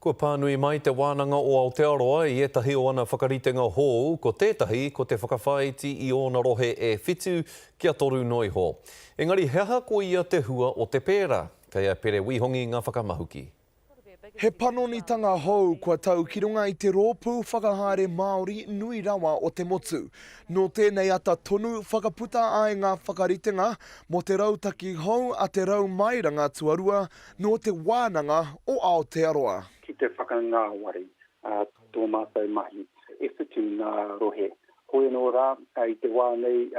Kua pānui mai Te Wānanga o Aotearoa i ētahi o ana whakaritenga hou, ko tētahi ko te whakawhāiti i ōna rohe e whitu kia toru noa iho. Engari he aha koia te hua o te pērā? Kei a Pere Wihongi ngā whakamahuki. He panonitanga hou kua tau ki runga i te rōpū whakahaere Māori nui rawa o te motu. Nō tēnei ata tonu whakaputa ai ngā whakaritenga mō te rautaki hou a Te Raumairanga Tuarua nō Te Wānanga o Aotearoa. Ki te whakangāwari tō mātou mahi. E whitu ngā rohe. Hoi anō rā, i te wā nei,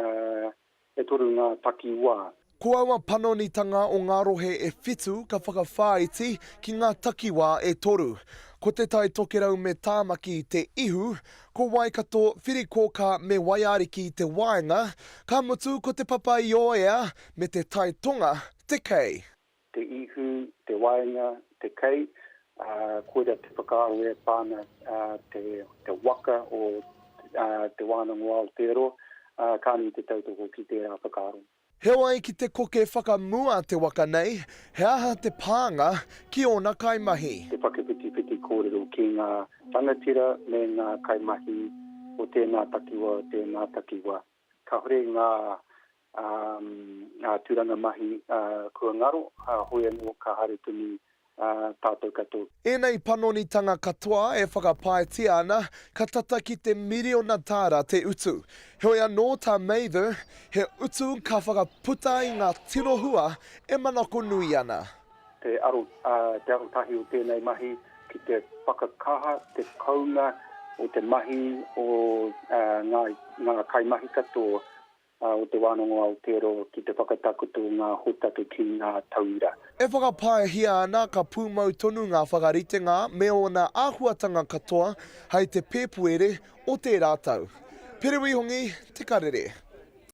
e toru ngā takiwā. Ko aua panonitanga o ngā rohe e whitu ka whakawhāiti ki ngā takiwā e toru. Ko Te Tai Tokerau me Tāmaki te ihu, ko Waikato, Whirikōkā me Waiariki te waenga, ka mutu ko Te Papa-i-ōea me Te Tai Tonga te kei. Te ihu, te waenga, te kei, ā, koira te whakaaro e pā ana te, te waka o Te Wānanga o Aotearoa, ā, ka nui te tautoko ki tērā whakaaro. Heoi ki te koke whakamua te waka nei, he aha te pānga ki ōna kaimahi? Te whakawhitiwhiti kōrero ki ngā rangatira me ngā kaimahi o tēnā takiwā, o tēnā takiwā. Kāore ngā ngā tūranga mahi kua ngaro, hoi anō ka haere tonu tātou katoa. Ēnei panonitanga katoa e whakapaetia ana ka tata ki te miriona tāra te utu. Heoi anō tā Mather, he utu ka whakaputa i ngā tino hua e manako nui ana. Te aro, te arotahi o tēnei mahi ki te whakakaha te kounga o te mahi o ngā, ngā kaimahi katoa o Te Wānanga o Aotearoa ki te whakatakoto ngā hōtaka ki ngā tauira. E whakapaehia ana ka pūmau tonu ngā whakaritenga me ōna āhuatanga katoa hei te Pēpuere o tērā tau. Pere Wihongi, Te Karere.